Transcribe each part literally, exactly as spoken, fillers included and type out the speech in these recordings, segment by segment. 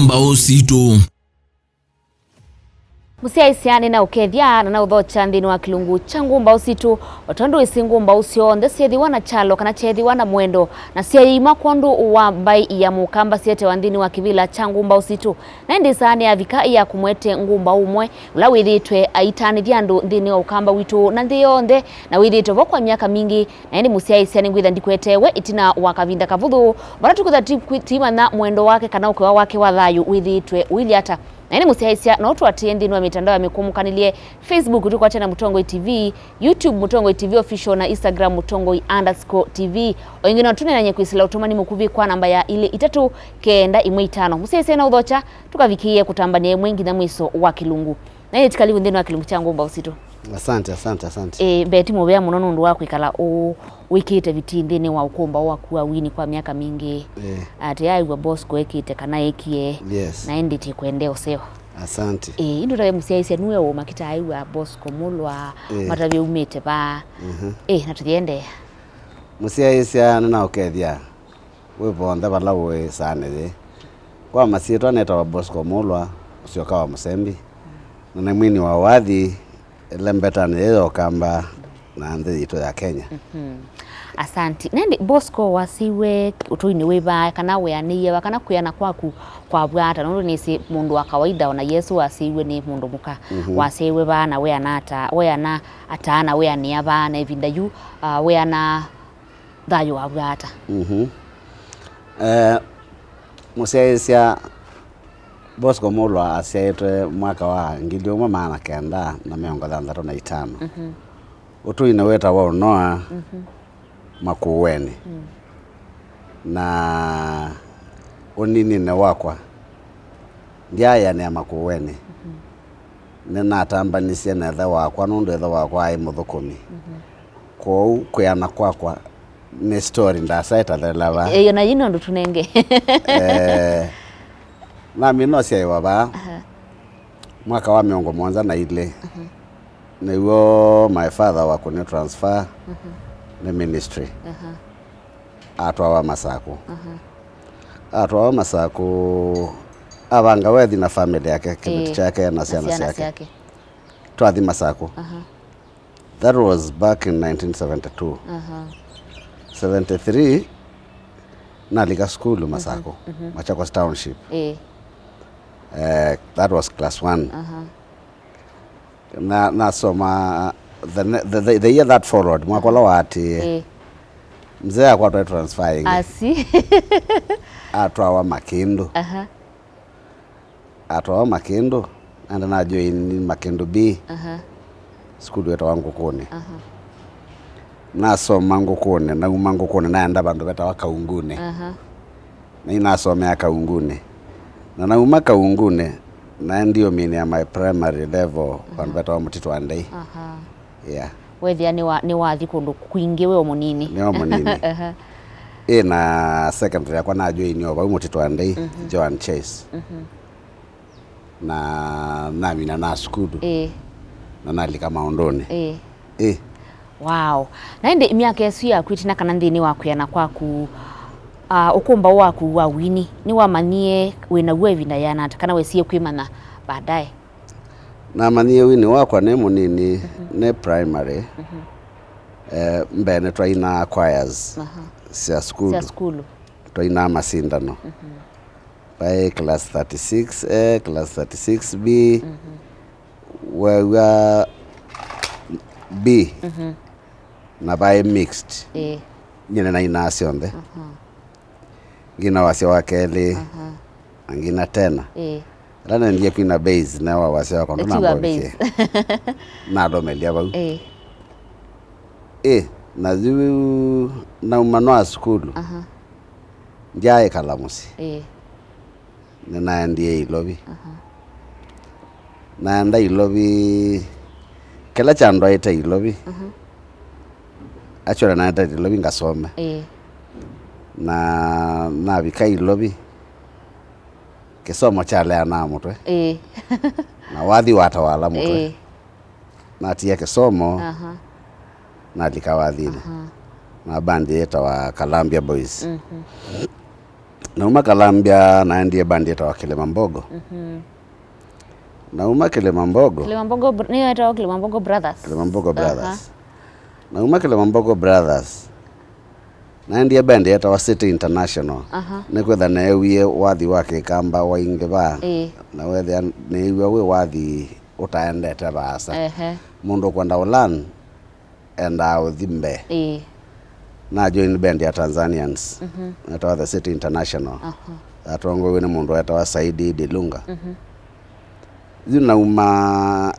Mbaũ sitũ. Mũsyaĩĩsya nĩnaũkethya na naũthokya nthĩnĩ wa kĩlungu kya Ngũmbaũ Sitũ. O tondũ wĩsĩ, ngũmbaũ syonthe syĩthĩwa na kyalo kana kyeethĩwa na mũendo, na syaĩima kwondũ wa mbaĩ ya Mũkamba syetewa nthĩnĩ wa kĩvĩla kya Ngũmbaũ Sitũ. Na ĩndĩ saa nĩyavika ya kũmwete ngũmbaũ ũmwe ũla wĩthĩĩtwe aitanĩthya andũ nthĩnĩ wa Ũkamba witũ na nthĩ yonthe, na wĩthĩĩtwe vo kwa myaka mingĩ. Na ĩndĩ mũsyaĩĩsya nĩngwĩtha ndikwetewe ĩtina wa kavinda kavũthũ, vala tũkwĩtha ti-, kwi-, tiimanya mwendo wake kana ũkĩwa wake wa thayũ wĩthĩĩtwe ũilyĩ ata. Na ĩndĩ mũsyaĩĩsya, no ũtũatĩĩe nthĩnĩ wa mĩtandao ya mĩkũmũkanĩlye, Facebook tũkwatene na Mũtongoi T V, YouTube Mũtongoi T V Official, na Instagram Mũtongoi underscore T V. O ĩngĩ no tũneenany'e kwĩsĩla ũtũmani mũkuvĩ kwa namba ya ilĩ itatũ kenda ĩmwe itano. Mũsyaĩĩsya na ũthokya, tũkavikĩĩe kũtambany'a ĩmwe nginya mwĩso wa kĩlungu. Na ĩndĩ tikalivu nthĩnĩ wa kĩlungu kya Ngũmbaũ Sitũ. Asante, asante, asante. Ĩĩ, mbee ti mũvea mũno nũndũ wa kwĩkala ũ-, wĩkĩĩte vitii nthĩnĩ wa ũkũmbaũ waku wa wini kwa myaka mingĩ. Ĩĩ. Atĩ aĩw'a Bosco ekĩte kana ekie. Yes. Na ĩndĩ tĩkwendea ũseo. Asante. Ĩĩ, ĩndĩ ũtavye mũsyaĩĩsya nue ũũma kĩta aĩw'a Bosco Mulwa, ĩĩ, matavye umĩte vaa. Mhm. Ĩĩ, na tũthiendeea. Mũsyaĩĩsya nĩnaũkethya wĩ vonthe vala ũĩ saanĩ yĩĩ. Kwa masyĩtwa nĩtawa Bosco Mulwa, ũsyoka wa Mũsembi, na nĩ mwini wa wathi ĩlembetanĩ yĩĩ ya Ũkamba na nthĩ yitũ ya Kenya. Mhm. Asanti. Na ĩndĩ Bosco, wasĩiwe ũtũinĩ wĩva, kana weanĩie va, kana kwĩana kwaku kwavw'a ata? Nũndũ nĩsĩ mũndũ wa kawaida, ona Yesũ wasĩiwe nĩ mũndũ mũka. Mhm. Wasyaĩwe va, na weana ata, weana ata, na weanĩa va, na ĩvinda yu, ah, weana thayũ wavw'a ata? Mhm. Eh, mũsyaĩĩsya Bosco Mulwa asyaĩtwe mwaka wa ngili ũmwe maana kenda na mĩongo thanthatũ na itano. Mhm. Ũtũinĩ wĩtawa Ũnoa, mhm, Makueni. Mm. Na ũnininĩ wakwa, ndyaaĩanĩa Makueni. Mhm. Nĩnatambanisye na ĩthe wakwa nũndũ ĩthe wakwa aĩ mũthũkũmi. Mhm. Kwoou kwĩana kwakwa nĩ story ndasa ĩtathela vaa. Ĩĩ, ona yĩ nũndũ tũnenge. Eh, nami nosyaĩwa vaa. Aha. Mwaka wa mĩongo mũonza na ilĩ, mhm, nĩw'o my father wakũnĩ transfer, mhm, nĩ ministry. Aha. Atwawa Masakũ. Aha. Atwawa Masakũ, avanga wethi na family yake, kĩveti, ĩĩ, kyake na syana syake. Twathi Masakũ. Aha. That was back in nineteen seventy-two. Aha. Seventy-three, nalika sukulu Masakũ, mhm, Machakos Township. Ĩĩ. Eh, that was class one. Aha. Na, nasoma the, ne- the, the, the year that followed, mwaka ũla waatĩĩe, ĩĩ, mzee akwatwa nĩ transfer ĩngĩ. Asi. Atwawa Makĩndũ. Aha. Atwawa Makĩndũ, naenda na join Makĩndũ B, aha, sukulu yetawa Ngũkũnĩ. Aha. Nasoma Ngũkũnĩ, nauma Ngũkũnĩ naenda vandũ vetawa Kaungunĩ. Aha. Na inasomea Kaungunĩ. Na nauma Kaungunĩ, naendie ũminĩa my primary level, aha, vandũ vetawa Mũtitũ wa Ndei. Aha. Yeah. Wethĩa nĩwa- nĩwathi kũndũ kwingĩ wĩ o mũnini. Nĩ o mũnini. Aha. Ĩ na secondary yakwa najoini o vau Mũtitũ wa Ndei, mhm, Joan Chase. Mhm. Na namina na sukulu. Ĩĩ. Na nalika maũndũnĩ. Ĩĩ. Ĩ. Wow. Na ĩndĩ myaka ĩsu yaku ĩtina kana nthĩnĩ wa kwĩana kwaku, ah, ũkũmbaũ waku wa wini, nĩwamanyie wĩ naw'o ĩvinda yĩana ata, kana wesie kwĩmanya baadaye? Namanyie wini wakwa nĩ mũnini, mhm, nĩ primary. Mhm. Eh, mbee nĩtwainaa choirs, aha, sya sukulu. Sya sukulu. Twainaa masindano. Mhm. Vaĩ class thirty-six A, class thirty-six B, mhm, weew'a B, mhm, na vaĩ mixed. Ĩĩ. Nyie nĩnainaa syonthe. Aha. Ngina wasya wa kelĩ, aha, na ngina tena. Ĩĩ. Ĩla nendie kwina bass, newa wasya wakwa ndũnambovikie. Nalomelia vau. Ĩĩ. Ĩ, na yu nauma nwa sukulu. Aha. Ndyaaĩkala mũsyĩ. Ĩĩ. Nĩnaendie Ilovi. Aha. Naenda Ilovi, kĩla kyandwaĩte Ilovi. Aha. Actually, naendete Ilovi ngasome. Ĩĩ. Na navika Ilovi, kĩsomo kyaleanaa mũtwe. Ĩĩ. Na wathi watawala mũtwe. Ĩĩ. Natia kĩsomo, aha, nalika wathinĩ. Aha. Na bandi yĩtawa Kalambia Boys. Mhm. Nauma Kalambya, naendie bandi yĩtawa Kĩlĩma Mbogo. Mhm. Nauma Kĩlĩma Mbogo. Kĩlĩma Mbogo br-, nĩyo ĩtawa Kĩlĩma Mbogo Brothers. Kĩlĩma Mbogo Brothers. Aha. Nauma Kĩlĩma Mbogo Brothers, naendie bandi yĩtawa City International. Aha. Nĩkwĩtha neewie wathi wa Kĩkamba waingĩva. Ĩĩ. Na wethĩa neew'a wĩ wathi ũtaendete vaasa. Ehe. Mũndũ ũkwenda ũlan endaa ũthi mbee. Ĩĩ. Na join band ya Tanzanians, mhm, yetawa The City International. Aha. Yatongoiwe nĩ mũndũ wetawa Saidi Dilunga. Mhm. Yu nauma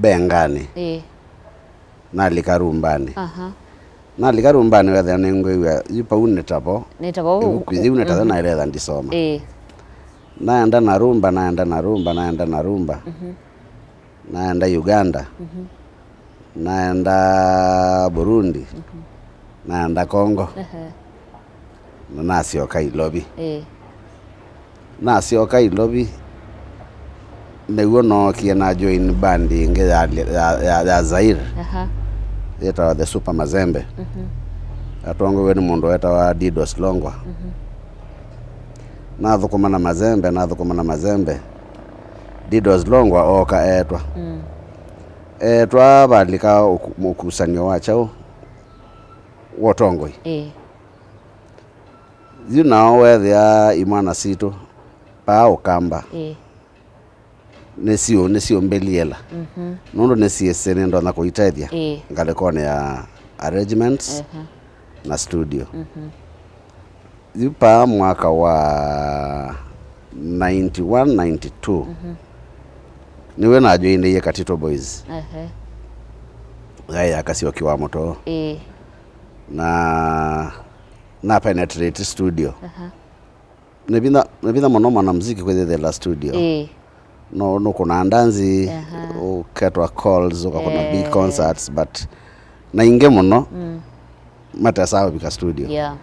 benganĩ. Ĩĩ. Nalika rumbanĩ. Aha. Nalika rumbanĩ wethĩa nĩngwĩw'a yu pau nĩ tavo. Nĩ tavo. Ĩvuku yĩu nĩ tavo, mhm, naĩletha ndisoma. Ĩĩ. Naenda na rumba, naenda na rumba, naenda na rumba. Mhm. Naenda Uganda, mhm, naenda Burundi, mhm, naenda Congo, ehe, na nasyoka Ilovi. Ĩĩ. Nasyoka Ilovi, nĩw'o nookie na join band ĩngĩ ya, ya, ya, ya Zaire, aha, yĩtawa The Super Mazembe. Mhm. Yatongoiwe nĩ mũndũ wetawa Didos Longwa. Mhm. Nathũkũma na Mazembe, nathũkũma na Mazembe. Didos Longwa ooka eetwa. Mm. Eetwa valika ũku-, ũkusanĩo wa kyaũ wa ũtongoi. Ĩĩ. Yu nao weethĩa imwana sitũ paa Ũkamba. Ĩĩ. Nĩsiũ-, nĩsiũmbĩliela. Mhm. Nũndũ nĩsyĩsĩ nĩndonya kũitethya, ĩĩ, ngalĩkonĩ ya arrangements, ehe, na studio. Mhm. Yu paa mwaka wa ninety-one, ninety-two, mhm, nĩw'o najoinĩie Katito Boys. Ehe. Yaĩ ya Kasyoki wa Mũtoo. Ĩĩ. Na na penetrate studio. Aha. Nĩ vinya, nĩ vinya mũno mwanamuziki kwĩyĩthĩla studio. Ĩĩ. No, nũkũnaa ndanzi, aha, ũketwa calls, ũkakũna big, eh, concerts, but na ingĩ mũno, mm, matesaa ũvika studio. Yeah.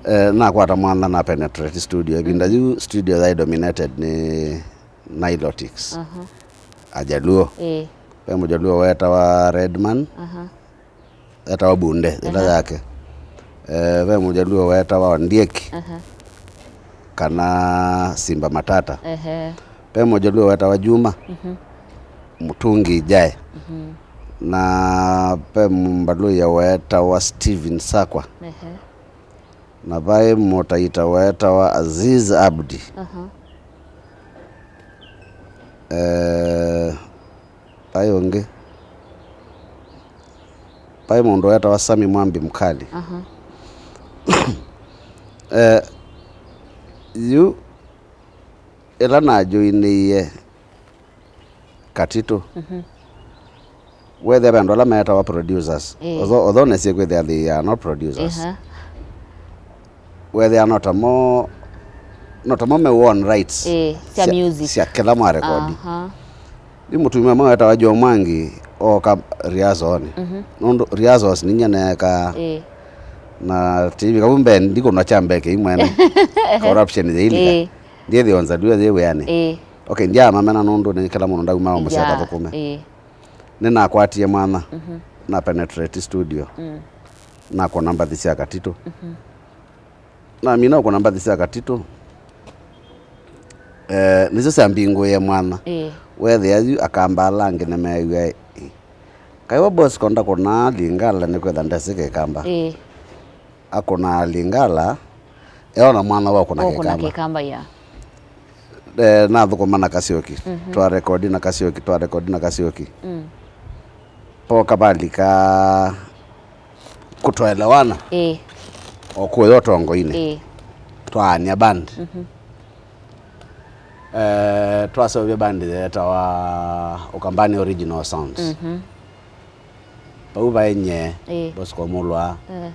Eh, nakwata mwanya na penetrate studio. Ĩvinda, mm, yu studio yaĩ dominated nĩ Nilotics. Aha. Ajaluo. Ĩĩ. Ve Mũjaluo wetawa Redman. Aha. Etawa Bunde, ĩla, aha, yake. Eh, ve Mũjaluo wetawa Ondieki, aha, kana Simba Matata. Ehe. Ve Mũjaluo wetawa Juma, mhm, Mũtungi Jae. Mhm. Na ve Mũmbaluya wetawa Steven Sakwa. Ehe. Na vaĩ Mũtaita wetawa Aziz Abdi. Aha. Eh, vaĩ ũngĩ. Vaĩ mũndũ wetawa Sami Mwambi Mkali. Aha. Eh, yu, ĩla najoinĩie Katito, mhm, weethĩa ve andũ ala metawa producers. Ĩĩ. Although, although nĩsĩ kwĩthĩa they are not producers. Aha. Weethĩa no tamo, no tamo me own rights, ĩĩ, sya, sya music, sya kĩla mwarekodi. Aha. Yu mũtumĩa ũmwe wetawa Joe Mwangi ooka rehearsal-nĩ. Mhm. Nũndũ rehearsals ninyie neekaa. Ĩĩ. Na T V kau mbee ndikũnwa kya mbee kĩi mwene. Corruption yĩilika. Ĩĩ. Ndiĩthĩwa Nzalua yĩ wĩanĩ. Ĩĩ. Okay, ndyaamamena nũndũ nĩ kĩla mũndũ ndaumaa o mũsyĩ, yeah, akathũkũme. Ĩĩ. Nĩnakwatie mwanya, mhm, na penetrate studio. Mm. Nakũna mbathi sya Katito. Mhm. Namina ũkũna mbathi sya Katito, eh, nĩsyo syambingũĩe mwanya. Ĩĩ. Weethĩa yu Akamba ala angĩ nĩmeew'a, "Ĩ, kaĩ we Bosco ndakũnaa Lingala nĩkwĩtha ndesĩ Kĩkamba?" Ĩĩ. Akũnaa Lingala, eona mwanya wa ũkũna, ũkũna Kĩkamba. Kĩkamba, yeah. Eh, nathũkũma na Kasyoki. Mhm. Twarekodi na Kasyoki, twarekodi na Kasyoki. Mm. Poka valika kũtoelewana. Ĩĩ. O kũya ũtongoinĩ. Ĩĩ. Twaany'a band. Mhm. Eh, twaseũvya band yeetawa Ũkambani Original Sounds. Mhm. Vau vaĩ nyie, ĩĩ, Bosco Mulwa, eh,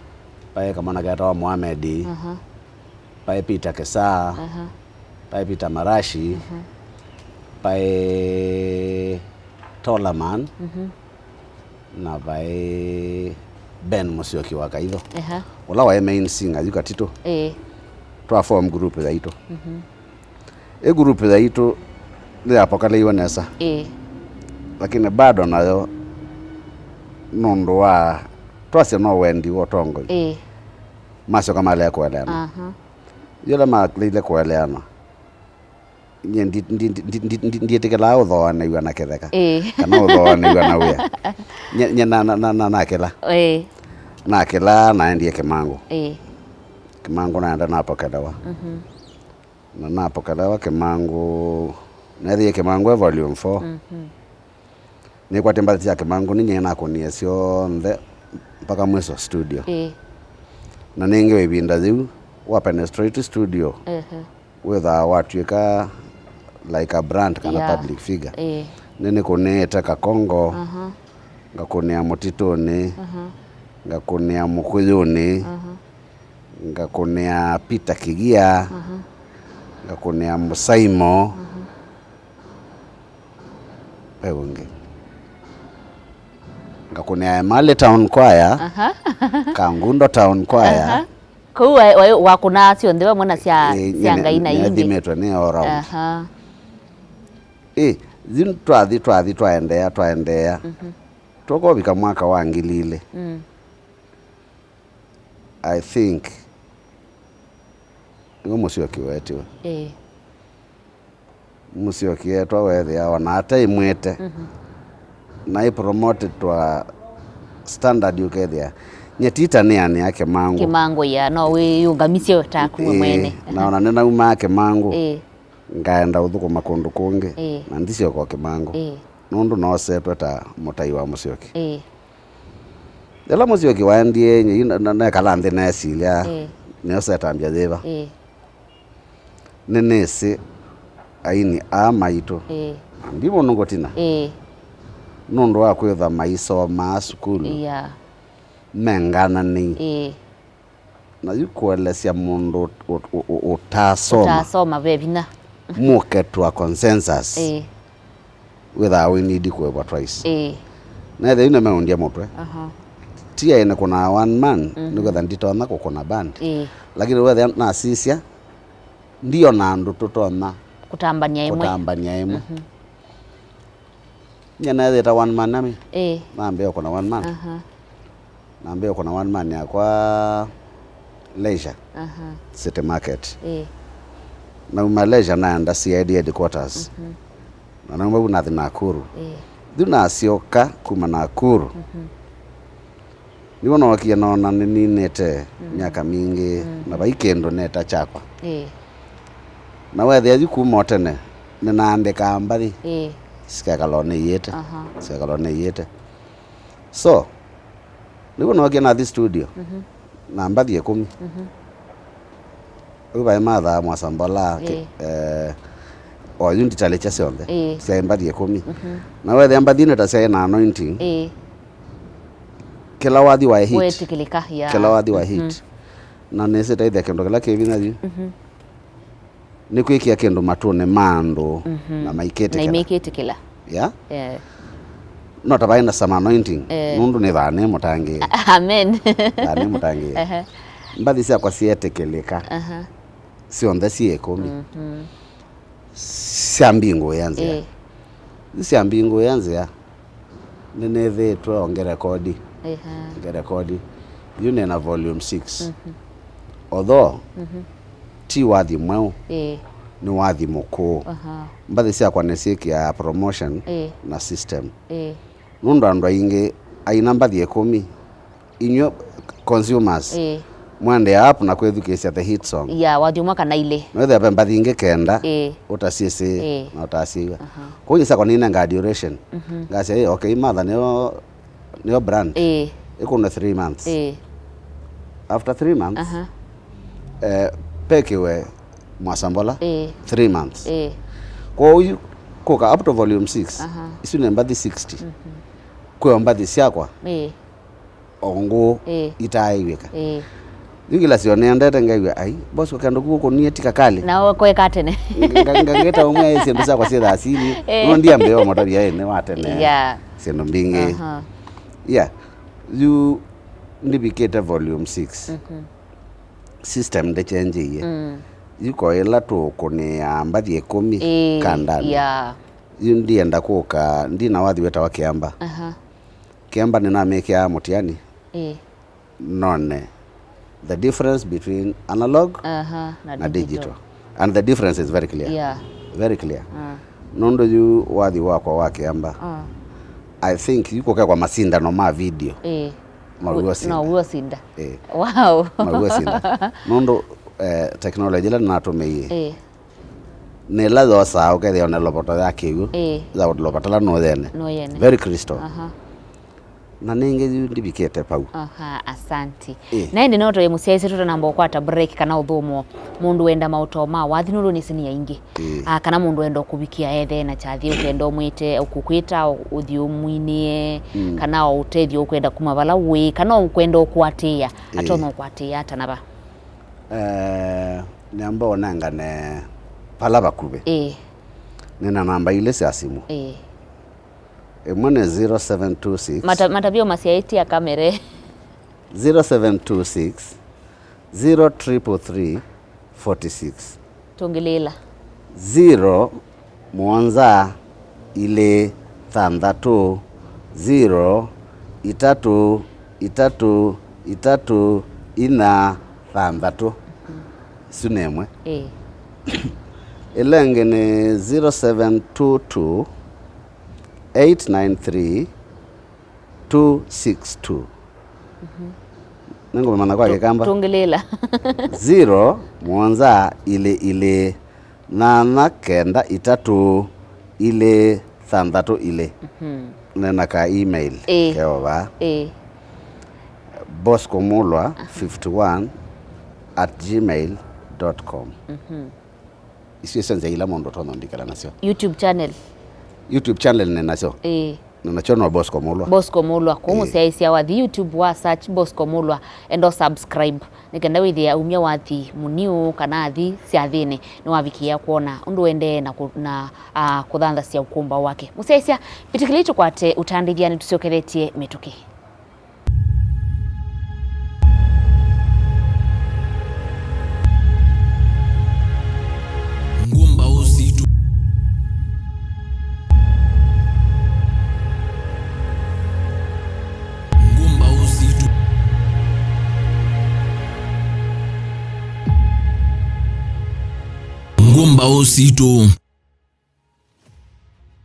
vaĩ kamwana ketawa Mohamed, aha, vaĩ Peter Kesaa, aha, vaĩ Peter Marashi, aha, vaĩ Tolaman, mhm, na vaĩ Ben Musyoki wa Kaitho. Eha. Ũla waĩ main singer yu Katito. Ĩĩ. Twa form group yaitũ. Mhm. Ĩ group yaitũ nĩyapokeleiwe nesa. Ĩĩ. Lakini bado nayo nũndũ wa twasya no wendi wa ũtongoi. Ĩĩ. Masyoka malea kũeleana. Aha. Yĩla maleile kũeleana, nyie ndi- ndi- ndi- ndi- ndi- ndiĩtĩkĩlaa ũthooanĩw'a na kĩtheka, ĩĩ, kana ũthooanĩw'a na wĩa. Nyie nyie na- na- na- na- nakĩla, ĩĩ, nakĩla naendie Kĩmangũ. Ĩĩ. Kĩmangũ naenda napokelewa. Mhm. Na napokelewa Kĩmangũ, neethĩie Kĩmangũ e volume four. Mhm. Nĩkwatĩ mbathi sya Kĩmangũ ninyie nakũnie syonthe mpaka mwiso studio. Ĩĩ. Na nĩngĩ o ĩvinda yĩu, wa penetrate studio, ehe, wĩthaa watw'ĩka like a brand kana, yeah, public figure. Ĩĩ. Nĩnĩkũnĩĩte Kakongo, aha, ngakũnĩa Mũtitũnĩ, aha, ngakũnĩa Mũkũyũnĩ, aha, ngakũnĩa Peter Kĩgia, aha, ngakũnĩa Mũsaimo, aha, ve ũngĩ, ngakũnĩa Emali Town Choir, aha, Kangundo Town Choir. Aha. Kũu wa- wa- wakũnaa syonthe vamwe na sya, ĩ, sya nĩ- Ngai na ingĩ. Nĩathimĩtwe nĩ all round. Aha. Ĩ, yu twathi twathi twaendeea twaendeea. Mhm. Tũkovika mwaka wa ngili ilĩ. Mm. I think nĩw'o Mũsyoki weetiwe. Ĩĩ. Mũsyoki etwa weethĩa ona ataĩ mwĩte, mhm, na ĩ promoted to a standard ũkethĩa nyie ti ta nĩanĩa Kĩmangũ. Kĩmangũ, ya, no wĩyũngamisye taku we, ĩĩ, mwene. Na ona nĩnaumaa Kĩmangũ, ĩĩ, ngaenda ũthũkũma kũndũ kũngĩ, ĩĩ, na ndisyoka o Kĩmangũ, ĩĩ, nũndũ noosetwe ta mũtai wa Mũsyoki. Ĩĩ. Yĩla Mũsyoki waendie, nyie na- na- nekala nthĩ nesilya, ĩĩ, nĩosetambya yĩva. Ĩĩ. Nĩnĩsĩ aini aa maitũ. Ĩĩ. Na ndimũnũngũtina. Ĩĩ. Nũndũ wa kwĩthwa maisomaa sukulu, yeah, mengananĩi. Ĩĩ. Na yu kũelesya mũndũ ũ- ũ- ũ- ũtaasoma, ũtaasoma ve vinya. Mũke to a consensus. Ĩĩ. Wĩthaa we need kũĩvwa twice. Ĩĩ. Nethĩa yu nĩmeũndya mũtwe. Aha. Ti aĩ nĩkũnaa one man, mhm, nĩkwĩtha nditonya kũkũna band. Ĩĩ. Lakini wethĩa nasisya, ndiona andũ tũtonya kũtambania ĩmwe. Kũtambania ĩmwe. Mhm. Nyie neethĩĩte one man army. Ĩĩ. Nambĩĩa kũna one man. Aha. Nambĩĩa kũna one man yakwa Leisure, aha, City Market. Ĩĩ. Nauma Leisure naenda C I D headquarters. Mhm. Na nauma vu nathi Nakuru. Ĩĩ. Yu nasyoka kuma Nakuru. Mhm. Nĩw'o nookie noona nĩninĩte, mm, myaka mingĩ, mm, na vai kĩndũ neta kyakwa. Ĩĩ. Na weethĩa yu kuma o tene, nĩnaandĩkaa mbathi, ĩĩ, sikekala o nĩiĩte. Aha. Sikekala o nĩiĩte. So, nĩw'o nookie nathi studio, mhm, na mbathi ĩkũmi. Mhm. Yu vaĩ Martha Mwasambala, ĩĩ, eh, o yu nditalĩkya syonthe. Ĩĩ. Syaĩ mbathi ĩkũmi. Mhm. Na weethĩa mbathinĩ ta syaĩ na anointing, ĩĩ, kĩla wathi waĩ hit. Wetĩkĩlĩka, yeah. Kĩla wathi waĩ hit. Mhm. Na nĩsĩ taithya kĩndũ kĩla kĩ vinya yu. Mhm. Nĩ kwĩkĩa kĩndũ matũnĩ ma andũ, mhm, na maikĩtĩkĩla. Na maikĩtĩkĩla. Yeah? Yeah. No ta vaĩ na some anointing, eh, nũndũ nĩthaa nĩ mũtangĩĩe. Amen. Thaa nĩ mũtangĩĩe. Ehe. Mbathi syakwa syetĩkĩlĩka. Aha. Syonthe syĩ ĩkũmi. Mhm. Syambingũĩa nzĩa. Ĩĩ. Syambingũĩa nzĩa. Nĩnĩthĩĩtwe o ngĩrekodi. Ehe. Ngĩrekodi. Yu nĩ na volume six. Mhm. Although, mhm, ti wathi mweũ, ĩĩ, nĩ wathi mũkũũ. Aha. Mbathi syakwa nĩsyĩkĩaa promotion, ĩĩ, na system. Ĩĩ. Nũndũ andũ aingĩ aina mbathi ĩkũmi, inyw'ĩ consumers, ĩĩ, mwendea app na kwĩthukĩĩsya the hit song. Ya, wathi ũmwe kana ilĩ. Noĩthĩa ve mbathi ingĩ kenda, ĩĩ, ũtasyĩsĩ, ĩĩ, na ũtasyĩw'a. Aha. Kwoou nyie syakwa nĩnengaa duration. Mhm. Ngasya, "Ĩ, okay, Martha nĩyo, nĩyo brand. Ĩĩ. Ĩkũnwe three months." Ĩĩ. After three months, aha, eh, pekiwe Mwasambala, ĩĩ, three months. Ĩĩ. Kwoou yu kũka up to volume six, aha, isu nĩ mbathi sixty. Mhm. Kwĩo mbathi syakwa, ĩĩ, o ngũũ, ĩĩ, itaaĩw'ĩka. Ĩĩ. Yu kĩla syo nĩendete ngaĩw'a, ai, boss, kandũ kũu kũnie ti kakali. Na ũkweka tene. Nga- nga- ngangĩta ũmwe aĩ syĩndũ syakwa syĩ thasini. Ĩĩ. No ndiambĩĩa ũmũtavya ĩĩ nĩ wa tene. Yeah. Syĩndũ mbingĩ. Aha. Yeah. Yu ndivikĩte volume six. Mhm. System ndĩkyenjĩie. Mm. Yu ko ĩla tũkũnĩaa mbathi ĩkũmi, ĩĩ, kandanĩ. Yeah. Yu ndienda kũka, ndina wathi wĩtawa Kĩamba. Aha. Kĩamba nĩnamĩkĩaa mũtiani. Ĩĩ. None the difference between analog Aha, na na digital. digital. And the difference is very clear. Yeah. Very clear. Ah. Nũndũ yu wathi wakwa wa kĩamba, Ah. I think yu kũkekwa masindano ma video. Eh. Mawĩo sinda. No, wĩo sinda. Eh. Wow. Mawĩo sinda. Nũndũ, eh, technology ĩla natũmĩie, Eh. nĩ ĩla yosaa ũkethĩa ona loboto ya kĩw'ũ, Eh. ya loboto ĩla nũyene. Nũyene. Very crystal. Aha. Na nĩngĩ yu ndivikĩte pau. Aha, asanti. Ĩ. Na ĩndĩ no tũye mũsyaĩĩsya tũtanamba ũkwata break kana ũthũmũo. Mũndũ wenda maũtao ma wathi nũndũ nĩsĩ nĩ aingĩ. Ĩ. Ah, kana mũndũ wenda ũkũvikia ethe na kyathĩ ũkenda ũmwĩte, ũkũkwĩta, ũthi ũmwinĩe, Mm. kana o ũtethyo ũkwenda kuma vala wĩ, kana ũkwenda ũkwatĩĩa, Ĩ. atonya ũkwatĩĩa ata na va? Eh, nĩamba ũnengane vala vakuvĩ. Ĩ. Nĩna namba ilĩ sya simũ. Ĩ. Ĩmwe nĩ zero seven two six. Mata-, matavyo masyaĩtye akamere. Zero seven two six, zero triple three, forty six. Tũngĩlĩĩla. Zero mũonza ilĩ thanthatũ, zero itatũ itatũ itatũ inya thanthatũ. Mhm. Isu nĩ ĩmwe. Ĩĩ. Ĩla ĩngĩ nĩ zero seven two two, eight nine three, two six two. Mhm. Nĩngũmĩmanya kwa Tũ-, Kĩkamba. Tũngĩlĩĩla. Zero mũonza ilĩ ilĩ nyanya kenda itatũ ilĩ thanthatũ ilĩ. Mhm. Nena ka email Ĩĩ. keo vaa. Ĩĩ. Bosco Mulwa fifty one at gmail dot com. Mhm. Icio syonthe ila mũndũ ũtonya ũndikĩla nasyo. YouTube channel. YouTube channel nĩ nasyo. Ĩĩ. Na nakyo no Bosco Mulwa. Bosco Mulwa. Kũu Ĩĩ. mũsyaĩĩsya wathi YouTube wa search Bosco Mulwa, enda subscribe nĩ kenda wĩthĩe aumya wathi mũniũ kana athi syathĩnĩ nĩwavikĩĩa kwona ũndũ ũendee na kũ-, na, ah, kũthanthasya ũkũmbaũ wake. Mũsyaĩĩsya, ĩtĩkĩlei tũkwate ũtandĩthya nĩtũsyokethetye mĩtũkĩ. Ngũmbaũ sitũ. Ngũmbaũ sitũ. Ngũmbaũ sitũ.